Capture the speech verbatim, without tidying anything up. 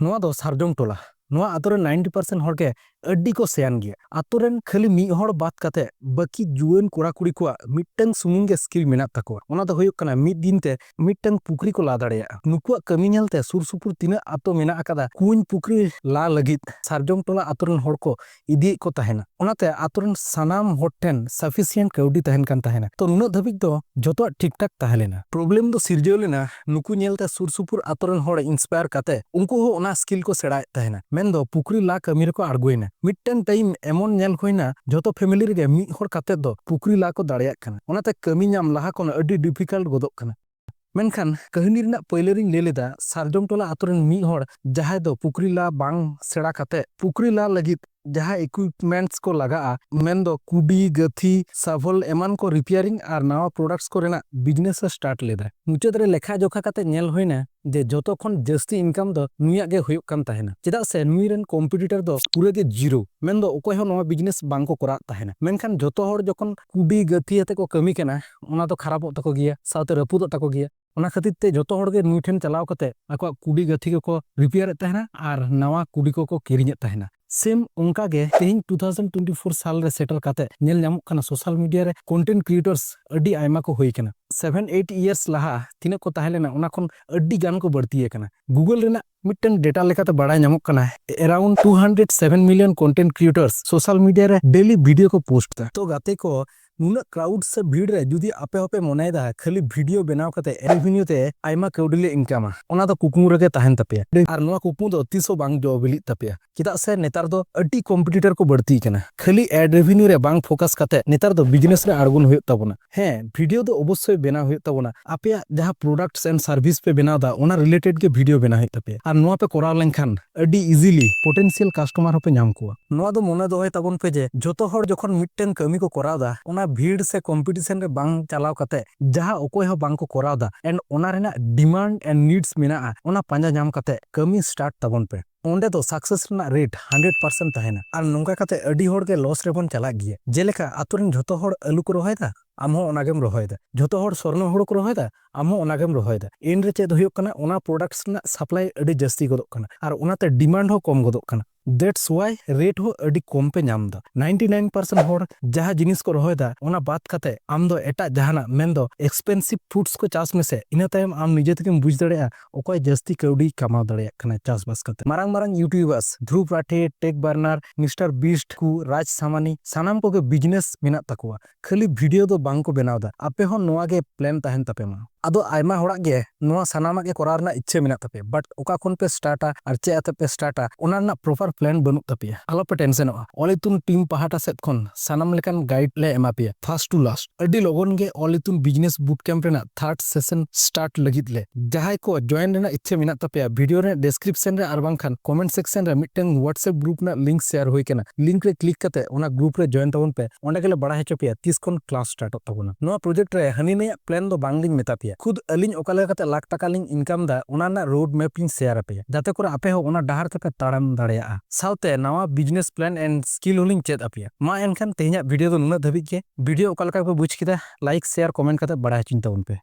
ᱱᱚᱣᱟ ᱫᱚ ᱥᱟᱨᱡᱚᱢ ᱴᱚᱞᱟ᱾ ᱱᱚᱣᱟ ᱟᱛᱳ ᱨᱮᱱ ninety percent ᱦᱚᱲ ᱜᱮ ᱟᱹᱰᱤ ᱠᱚ ᱥᱮᱭᱟᱱ ᱜᱮᱭᱟ᱾ ᱟᱛᱳ ᱨᱮᱱ ᱠᱷᱟᱹᱞᱤ ᱢᱤᱫ ᱦᱚᱲ ᱵᱟᱫ ᱠᱟᱛᱮ ᱵᱟᱹᱠᱤ ᱡᱩᱣᱟᱹᱱ ᱠᱚᱲᱟ ᱠᱩᱲᱤ ᱠᱚᱣᱟᱜ ᱢᱤᱫᱴᱟᱝ ᱥᱩᱢᱩᱝ ᱜᱮ skill ᱢᱮᱱᱟᱜ ᱛᱟᱠᱚᱣᱟ᱾ ᱚᱱᱟ ᱫᱚ ᱦᱩᱭᱩᱜ ᱠᱟᱱᱟ ᱢᱤᱫ ᱫᱤᱱ ᱛᱮ ᱢᱤᱫᱴᱟᱝ ᱯᱩᱠᱷᱨᱤ ᱠᱚ ᱞᱟ ᱫᱟᱲᱮᱭᱟᱜᱼᱟ᱾ ᱱᱩᱠᱩᱣᱟᱜ ᱠᱟᱹᱢᱤ ᱧᱮᱞᱛᱮ ᱥᱩᱨ ᱥᱩᱯᱩᱨ ᱛᱤᱱᱟᱹᱜ ᱟᱛᱳ ᱢᱮᱱᱟᱜ ᱟᱠᱟᱫᱟ, ᱠᱩᱧ ᱯᱩᱠᱷᱨᱤ ᱞᱟ ᱞᱟᱹᱜᱤᱫ ᱥᱟᱨᱡᱚᱢ ᱴᱚᱞᱟ ᱟᱛᱳ ᱨᱮᱱ ᱦᱚᱲ ᱠᱚ ᱤᱫᱤᱭᱮᱫ ᱠᱚ ᱛᱟᱦᱮᱱᱟ᱾ ᱚᱱᱟᱛᱮ ᱟᱛᱳ ᱨᱮᱱ ᱥᱟᱱᱟᱢ ᱦᱚᱲ ᱴᱷᱮᱱ sufficient ᱠᱟᱹᱣᱰᱤ ᱛᱟᱦᱮᱱ ᱠᱟᱱ ᱛᱟᱦᱮᱱᱟ᱾ ᱛᱚ, ᱱᱩᱱᱟᱹᱜ ᱫᱷᱟᱹᱵᱤᱡ ᱫᱚ ᱡᱚᱛᱚᱣᱟᱜ ᱴᱷᱤᱠ ᱴᱷᱟᱠ ᱛᱟᱦᱮᱸ ᱞᱮᱱᱟ᱾ Problem ᱫᱚ ᱥᱤᱨᱡᱟᱹᱣ ᱞᱮᱱᱟ ᱱᱩᱠᱩ ᱧᱮᱞᱛᱮ ᱥᱩᱨ ᱥᱩᱯᱩᱨ ᱟᱛᱳ ᱨᱮᱱ ᱦᱚᱲ inspire ᱠᱟᱛᱮ ᱩᱱᱠᱩ ᱦᱚᱸ ᱚᱱᱟ skill ᱠᱚ ᱥᱮᱬᱟᱭᱮᱫ ᱛᱟᱦᱮᱱᱟ, ᱢᱮᱱᱫᱚ ᱯᱩᱠᱷᱨᱤ ᱞᱟ ᱠᱟᱹᱢᱤ ᱨᱮᱠᱚ ᱟᱬᱜᱚᱭᱮᱱᱟ᱾ ᱢᱤᱫᱴᱮᱱ time ᱮᱢᱚᱱ ᱧᱮᱞ ᱦᱩᱭᱱᱟ, ᱡᱚᱛᱚ family ᱨᱮᱜᱮ ᱢᱤᱫ ᱦᱚᱲ ᱠᱟᱛᱮ ᱫᱚ ᱯᱩᱠᱷᱨᱤ ᱞᱟ ᱠᱚ ᱫᱟᱲᱮᱭᱟᱜ ᱠᱟᱱᱟ᱾ ᱚᱱᱟᱛᱮ ᱠᱟᱹᱢᱤ ᱧᱟᱢ ᱞᱟᱦᱟ ᱠᱷᱚᱱ ᱟᱹᱰᱤ difficult ᱜᱚᱫᱚᱜ ᱠᱟᱱᱟ᱾ ᱢᱮᱱᱠᱷᱟᱱ ᱠᱟᱹᱦᱱᱤ ᱨᱮᱱᱟᱜ ᱯᱟᱹᱭᱞᱟᱹ ᱨᱤᱧ ᱞᱟᱹᱭ ᱞᱮᱫᱟ, ᱥᱟᱨᱡᱚᱢ ᱴᱚᱞᱟ ᱟᱛᱳ ᱨᱮᱱ ᱢᱤᱫ ᱦᱚᱲ ᱡᱟᱦᱟᱸᱭ ᱫᱚ ᱯᱩᱠᱷᱨᱤ ᱞᱟ ᱵᱟᱝ ᱥᱮᱬᱟ ᱠᱟᱛᱮ ᱯᱩᱠᱷᱨᱤ ᱞᱟ ᱞᱟᱹᱜᱤᱫ ᱡᱟᱦᱟᱸ equipments ᱠᱚ ᱞᱟᱜᱟᱜᱼᱟ, ᱢᱮᱱᱫᱚ ᱠᱩᱰᱤ, ᱜᱟᱹᱛᱷᱤ, shovel ᱮᱢᱟᱱ ᱠᱚ repairing ᱟᱨ ᱱᱟᱣᱟ products ᱠᱚ ᱨᱮᱱᱟᱜ business ᱮ start ᱞᱮᱫᱟ᱾ ᱢᱩᱪᱟᱹᱫ ᱨᱮ ᱞᱮᱠᱷᱟ ᱡᱚᱠᱷᱟ ᱠᱟᱛᱮ ᱧᱮᱞ ᱦᱩᱭᱱᱟ ᱡᱮ ᱡᱚᱛᱚ ᱠᱷᱚᱱ ᱡᱟᱹᱥᱛᱤ income ᱫᱚ ᱱᱩᱭᱟᱜ ᱜᱮ ᱦᱩᱭᱩᱜ ᱠᱟᱱ ᱛᱟᱦᱮᱱᱟ, ᱪᱮᱫᱟᱜ ᱥᱮ ᱱᱩᱭ ᱨᱮᱱ competitor ᱫᱚ ᱯᱩᱨᱟᱹ ᱜᱮ zero, ᱢᱮᱱᱫᱚ ᱚᱠᱚᱭ ᱦᱚᱸ ᱱᱚᱣᱟ business ᱵᱟᱝ ᱠᱚ ᱠᱚᱨᱟᱣᱮᱫ ᱛᱟᱦᱮᱱᱟ᱾ ᱢᱮᱱᱠᱷᱟᱱ ᱡᱚᱛᱚ ᱦᱚᱲ ᱡᱚᱠᱷᱚᱱ ᱠᱩᱰᱤ ᱜᱟᱹᱛᱷᱤ ᱟᱛᱮ ᱠᱚ ᱠᱟᱹᱢᱤ ᱠᱟᱱᱟ, ᱚᱱᱟ ᱫᱚ ᱠᱷᱟᱨᱟᱯᱚᱜ ᱛᱟᱠᱚ ᱜᱮᱭᱟ, ᱥᱟᱶᱛᱮ ᱨᱟᱹᱯᱩᱫᱚᱜ ᱛᱟᱠᱚ ᱜᱮᱭᱟ᱾ ᱚᱱᱟ ᱠᱷᱟᱹᱛᱤᱨ ᱛᱮ ᱡᱚᱛᱚ ᱦᱚᱲ ᱜᱮ ᱱᱩᱭ ᱴᱷᱮᱱ ᱪᱟᱞᱟᱣ ᱠᱟᱛᱮ ᱟᱠᱚᱣᱟᱜ ᱠᱩᱰᱤ ᱜᱟᱹᱛᱷᱤ ᱠᱚᱠᱚ repair ᱮᱫ ᱛᱟᱦᱮᱱᱟ ᱟᱨ ᱱᱟᱣᱟ ᱠᱩᱰᱤ ᱠᱚᱠᱚ ᱠᱤᱨᱤᱧᱮᱫ ᱛᱟᱦᱮᱱᱟ᱾ Same ᱚᱱᱠᱟ ᱜᱮ ᱛᱮᱦᱮᱧ two thousand twenty four ᱥᱟᱞ ᱨᱮ ᱥᱮᱴᱮᱨ ᱠᱟᱛᱮ ᱧᱮᱞ ᱧᱟᱢᱚᱜ ᱠᱟᱱᱟ, social media ᱨᱮ content creators ᱟᱹᱰᱤ ᱟᱭᱢᱟ ᱠᱚ ᱦᱩᱭ ᱠᱟᱱᱟ᱾ Seven eight years ᱞᱟᱦᱟ ᱛᱤᱱᱟᱹᱜ ᱠᱚ ᱛᱟᱦᱮᱸ ᱞᱮᱱᱟ, ᱚᱱᱟ ᱠᱷᱚᱱ ᱟᱹᱰᱤ ᱜᱟᱱ ᱠᱚ ᱵᱟᱹᱲᱛᱤ ᱟᱠᱟᱱᱟ᱾ Google ᱨᱮᱱᱟᱜ ᱢᱤᱫᱴᱮᱱ data ᱞᱮᱠᱟᱛᱮ ᱵᱟᱲᱟᱭ ᱧᱟᱢᱚᱜ ᱠᱟᱱᱟ, around two hundred seven million content creators social media ᱨᱮ daily video ᱠᱚ post ᱮᱫᱟ᱾ ᱛᱚ ᱜᱟᱛᱮ ᱠᱚ, ᱱᱩᱱᱟᱹᱜ crowd ᱥᱮ ᱵᱷᱤᱲ ᱨᱮ ᱡᱩᱫᱤ ᱟᱯᱮ ᱦᱚᱸᱯᱮ ᱢᱚᱱᱮᱭᱮᱫᱟ ᱠᱷᱟᱹᱞᱤ video ᱵᱮᱱᱟᱣ ᱠᱟᱛᱮ revenue ᱛᱮ ᱟᱭᱢᱟ ᱠᱟᱹᱣᱰᱤ ᱞᱮ ᱤᱱᱠᱟᱢᱟ, ᱚᱱᱟ ᱫᱚ ᱠᱩᱠᱢᱩ ᱨᱮᱜᱮ ᱛᱟᱦᱮᱱ ᱛᱟᱯᱮᱭᱟ᱾ ᱟᱨ ᱱᱚᱣᱟ ᱠᱩᱠᱢᱩ ᱫᱚ ᱛᱤᱥ ᱦᱚᱸ ᱵᱟᱝ ᱡᱚ ᱵᱤᱞᱤᱜ ᱛᱟᱯᱮᱭᱟ, ᱪᱮᱫᱟᱜ ᱥᱮ ᱱᱮᱛᱟᱨ ᱫᱚ ᱟᱹᱰᱤ competitor ᱠᱚ ᱵᱟᱹᱲᱛᱤ ᱟᱠᱟᱱᱟ᱾ ᱠᱷᱟᱹᱞᱤ ad revenue ᱨᱮ ᱵᱟᱝ focus ᱠᱟᱛᱮ ᱱᱮᱛᱟᱨ ᱫᱚ business ᱨᱮ ᱟᱬᱜᱚᱱ ᱦᱩᱭᱩᱜ ᱛᱟᱵᱚᱱᱟ᱾ ᱦᱮᱸ, video ᱫᱚ ᱚᱵᱚᱥᱥᱳᱭ ᱵᱮᱱᱟᱣ ᱦᱩᱭᱩᱜ ᱛᱟᱵᱚᱱᱟ᱾ ᱟᱯᱮᱭᱟᱜ ᱡᱟᱦᱟᱸ products and service ᱯᱮ ᱵᱮᱱᱟᱣ ᱮᱫᱟ, ᱚᱱᱟ related ᱜᱮ video ᱵᱮᱱᱟᱣ ᱦᱩᱭᱩᱜ ᱛᱟᱯᱮᱭᱟ᱾ ᱟᱨ ᱱᱚᱣᱟ ᱯᱮ ᱠᱚᱨᱟᱣ ᱞᱮᱱᱠᱷᱟᱱ ᱟᱹᱰᱤ easily potential customer ᱦᱚᱸᱯᱮ ᱧᱟᱢ ᱠᱚᱣᱟ᱾ ᱱᱚᱣᱟ ᱫᱚ ᱢᱚᱱᱮ ᱫᱚᱦᱚᱭ ᱛᱟᱵᱚᱱ ᱯᱮ ᱡᱮ ᱡᱚᱛᱚ ᱦᱚᱲ ᱡᱚᱠᱷᱚᱱ ᱢᱤᱫᱴᱮᱱ ᱠᱟᱹᱢᱤ ᱠᱚ ᱠᱚᱨᱟᱣ ᱮᱫᱟ, ᱚᱱᱟ ᱵᱷᱤᱲ ᱥᱮ competition ᱨᱮ ᱵᱟᱝ ᱪᱟᱞᱟᱣ ᱠᱟᱛᱮ ᱡᱟᱦᱟᱸ ᱚᱠᱚᱭ ᱦᱚᱸ ᱵᱟᱝ ᱠᱚ ᱠᱚᱨᱟᱣ ᱮᱫᱟ and ᱚᱱᱟ ᱨᱮᱱᱟᱜ demand and needs ᱢᱮᱱᱟᱜᱼᱟ, ᱚᱱᱟ ᱯᱟᱸᱡᱟ ᱧᱟᱢ ᱠᱟᱛᱮ ᱠᱟᱹᱢᱤ start ᱛᱟᱵᱚᱱ ᱯᱮ᱾ ᱚᱸᱰᱮ ᱫᱚ success ᱨᱮᱱᱟᱜ rate hundred percent ᱛᱟᱦᱮᱱᱟ᱾ ᱟᱨ ᱱᱚᱝᱠᱟ ᱠᱟᱛᱮ ᱟᱹᱰᱤ ᱦᱚᱲ ᱜᱮ loss ᱨᱮᱵᱚᱱ ᱪᱟᱞᱟᱜ ᱜᱮᱭᱟ᱾ ᱡᱮᱞᱮᱠᱟ ᱟᱛᱳ ᱨᱮᱱ ᱡᱷᱚᱛᱚ ᱦᱚᱲ ᱟᱹᱞᱩ ᱠᱚ ᱨᱚᱦᱚᱭᱮᱫᱟ, ᱟᱢ ᱦᱚᱸ ᱚᱱᱟ ᱜᱮᱢ ᱨᱚᱦᱚᱭᱮᱫᱟ᱾ ᱡᱷᱚᱛᱚ ᱦᱚᱲ ᱥᱚᱨᱱᱚ ᱦᱩᱲᱩ ᱠᱚ ᱨᱚᱦᱚᱭᱮᱫᱟ, ᱟᱢ ᱦᱚᱸ ᱚᱱᱟ ᱜᱮᱢ ᱨᱚᱦᱚᱭᱮᱫᱟ᱾ ᱮᱱᱨᱮ ᱪᱮᱫ ᱦᱩᱭᱩᱜ ᱠᱟᱱᱟ? ᱚᱱᱟ products ᱨᱮᱱᱟᱜ supply ᱟᱹᱰᱤ ᱡᱟᱹᱥᱛᱤ ᱜᱚᱫᱚᱜ ᱠᱟᱱᱟ ᱟᱨ ᱚᱱᱟᱛᱮ demand ᱦᱚᱸ ᱠᱚᱢ ᱜᱚᱫᱚᱜ ᱠᱟᱱᱟ᱾ That's why rate ᱦᱚᱸ ᱟᱹᱰᱤ ᱠᱚᱢ ᱯᱮ ᱧᱟᱢ ᱮᱫᱟ᱾ ninety nine percent ᱦᱚᱲ ᱡᱟᱦᱟᱸ ᱡᱤᱱᱤᱥ ᱠᱚ ᱨᱚᱦᱚᱭᱮᱫᱟ, ᱚᱱᱟ ᱵᱟᱫ ᱠᱟᱛᱮ ᱟᱢ ᱫᱚ ᱮᱴᱟᱜ ᱡᱟᱦᱟᱱᱟᱜ, ᱢᱮᱱᱫᱚ expensive foods ᱠᱚ ᱪᱟᱥ ᱢᱮᱥᱮ, ᱤᱱᱟᱹ ᱛᱟᱭᱚᱢ ᱟᱢ ᱱᱤᱡᱮ ᱛᱮᱜᱮᱢ ᱵᱩᱡᱽ ᱫᱟᱲᱮᱭᱟᱜᱼᱟ ᱚᱠᱚᱭ ᱡᱟᱹᱥᱛᱤ ᱠᱟᱹᱣᱰᱤ ᱠᱟᱢᱟᱣ ᱫᱟᱲᱮᱭᱟᱜ ᱠᱟᱱᱟ ᱪᱟᱥᱵᱟᱥ ᱠᱟᱛᱮ᱾ ᱢᱟᱨᱟᱝ ᱢᱟᱨᱟᱝ YouTubers, Dhruv Rathé, Tech Burner, Mister Beast ᱠᱚ, ᱨᱟᱡᱽ ᱥᱟᱢᱟᱱᱤ, ᱥᱟᱱᱟᱢ ᱠᱚᱜᱮ business ᱢᱮᱱᱟᱜ ᱛᱟᱠᱚᱣᱟ, ᱠᱷᱟᱹᱞᱤ video ᱫᱚ ᱵᱟᱝ ᱠᱚ ᱵᱮᱱᱟᱣ ᱮᱫᱟ᱾ ᱟᱯᱮ ᱦᱚᱸ ᱱᱚᱣᱟ ᱜᱮ plan ᱛᱟᱦᱮᱱ ᱛᱟᱯᱮ ᱢᱟ᱾ ᱟᱫᱚ ᱟᱭᱢᱟ ᱦᱚᱲᱟᱜ ᱜᱮ ᱱᱚᱣᱟ ᱥᱟᱱᱟᱢᱟᱜ ᱜᱮ ᱠᱚᱨᱟᱣ ᱨᱮᱱᱟᱜ ᱤᱪᱪᱷᱟᱹ ᱢᱮᱱᱟᱜ ᱛᱟᱯᱮᱭᱟ, but ᱚᱠᱟ ᱠᱷᱚᱱ ᱯᱮ startᱟ ᱟᱨ ᱪᱮᱫ ᱟᱛᱮ ᱯᱮ startᱟ, ᱚᱱᱟ ᱨᱮᱱᱟᱜ proper plan ᱵᱟᱹᱱᱩᱜ ᱛᱟᱯᱮᱭᱟ᱾ ᱟᱞᱚᱯᱮ tensionᱚᱜᱼᱟ, All Ithun team ᱯᱟᱦᱴᱟ ᱥᱮᱫ ᱠᱷᱚᱱ ᱥᱟᱱᱟᱢ ᱞᱮᱠᱟᱱ guide ᱞᱮ ᱮᱢᱟ ᱯᱮᱭᱟ first to last᱾ ᱟᱹᱰᱤ ᱞᱚᱜᱚᱱ ᱜᱮ All Ithun business bootcamp ᱨᱮᱱᱟᱜ third session start ᱞᱟᱹᱜᱤᱫ ᱞᱮ᱾ ᱡᱟᱦᱟᱸᱭ ᱠᱚ join ᱨᱮᱱᱟᱜ ᱤᱪᱪᱷᱟᱹ ᱢᱮᱱᱟᱜ ᱛᱟᱯᱮᱭᱟ, video ᱨᱮᱱᱟᱜ description ᱨᱮ ᱟᱨ ᱵᱟᱝᱠᱷᱟᱱ comment section ᱨᱮ ᱢᱤᱫᱴᱟᱝ WhatsApp group ᱨᱮᱱᱟᱜ link share ᱦᱩᱭ ᱠᱟᱱᱟ, link ᱨᱮ click ᱠᱟᱛᱮ ᱚᱱᱟ group ᱨᱮ join ᱛᱟᱵᱚᱱ ᱯᱮ᱾ ᱚᱸᱰᱮ ᱜᱮᱞᱮ ᱵᱟᱲᱟᱭ ᱦᱚᱪᱚ ᱯᱮᱭᱟ ᱛᱤᱥ ᱠᱷᱚᱱ class startᱚᱜ ᱛᱟᱵᱚᱱᱟ᱾ ᱱᱚᱣᱟ project ᱨᱮ ᱦᱟᱹᱱᱤ ᱱᱟᱹᱭᱟᱜ plan ᱫᱚ ᱵᱟᱝ ᱞᱤᱧ ᱢᱮᱛᱟ ᱯᱮᱭᱟ, ᱠᱷᱩᱫ ᱟᱹᱞᱤᱧ ᱚᱠᱟ ᱞᱮᱠᱟᱛᱮ ᱞᱟᱠᱷ ᱴᱟᱠᱟ ᱞᱤᱧ income ᱮᱫᱟ, ᱚᱱᱟ ᱨᱮᱱᱟᱜ road map ᱞᱤᱧ share ᱟᱯᱮᱭᱟ, ᱡᱟᱛᱮ ᱠᱚᱨᱮ ᱟᱯᱮ ᱦᱚᱸ ᱚᱱᱟ ᱰᱟᱦᱟᱨ ᱛᱮᱯᱮ ᱛᱟᱲᱟᱢ ᱫᱟᱲᱮᱭᱟᱜᱼᱟ᱾ ᱥᱟᱶᱛᱮ ᱱᱟᱣᱟ business plan and skill ᱦᱚᱸᱞᱤᱧ ᱪᱮᱫ ᱟᱯᱮᱭᱟ᱾ ᱢᱟ ᱮᱱᱠᱷᱟᱱ ᱛᱮᱦᱮᱧᱟᱜ video ᱫᱚ ᱱᱩᱱᱟᱹᱜ ᱫᱷᱟᱹᱵᱤᱡ ᱜᱮ᱾ Video ᱚᱠᱟ ᱞᱮᱠᱟ ᱯᱮ ᱵᱩᱡᱽ ᱠᱮᱫᱟ, like, share, comment ᱠᱟᱛᱮ ᱵᱟᱲᱟᱭ ᱦᱚᱪᱚᱧ ᱛᱟᱵᱚᱱ ᱯᱮ᱾